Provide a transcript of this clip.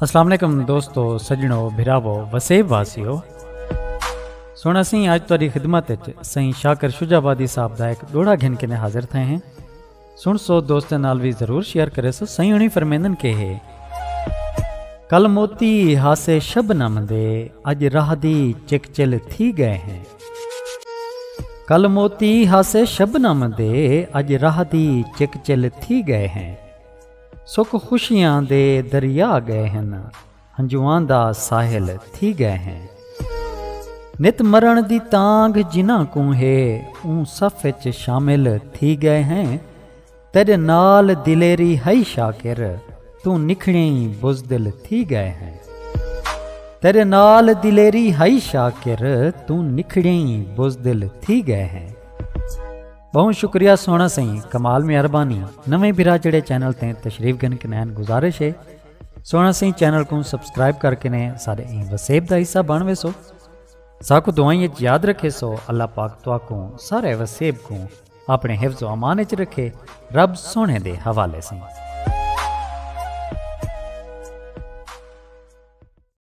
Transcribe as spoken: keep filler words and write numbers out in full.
السلام علیکم دوستو، سجنو، بھراوو، وسیب واسیو۔ سونا سائیں، اج تہاڈی خدمت وچ سائیں شاکر شجاع آبادی صاحب دا ایک ڈوڑا گھن کے حاضر تھے ہیں۔ سن سو دوستاں نال بھی ضرور شیئر کرے سو۔ سائیں ہنی فرمیندن کے ہے، کل موتی ہاسے شبنم دے، اج راہ دی چک چل تھی گئے ہیں۔ کل موتی ہاسے شبنم دے، اج راہ دی چک چل تھی گئے ہیں۔ سک خوشیاں دے دریا گئے ہن، ہنجواں دا ساحل تھی گئے ہیں۔ نت مرن دی تانگھ جنہاں کوں ہے، اوں صف اچ شامل تھی گئے ہیں۔ تیرے نال دلیری ہئی شاکر، توں نکھڑیں بزدل تھی گئے ہیں۔ تیرے نال دلیری ہئی شاکر، توں نکھڑیں بزدل تھی گئے ہیں۔ بہوں شکریہ سونا سائیں، کمال مہربانی۔ نویں بھرا جڑے چینل تے تشریف گھن کنین، گزارش ہے سونا سائیں، چینل کوں سبسکرائب کر کے نے سارے ایں وسیب دا حصہ بن ویسو۔ ساکو دعائیں اچ یاد رکھے سو۔ اللہ پاک تواکوں سارے وسیب کوں اپنے حفظ و امان اچ رکھے۔ رب سونے دے حوالے سائیں۔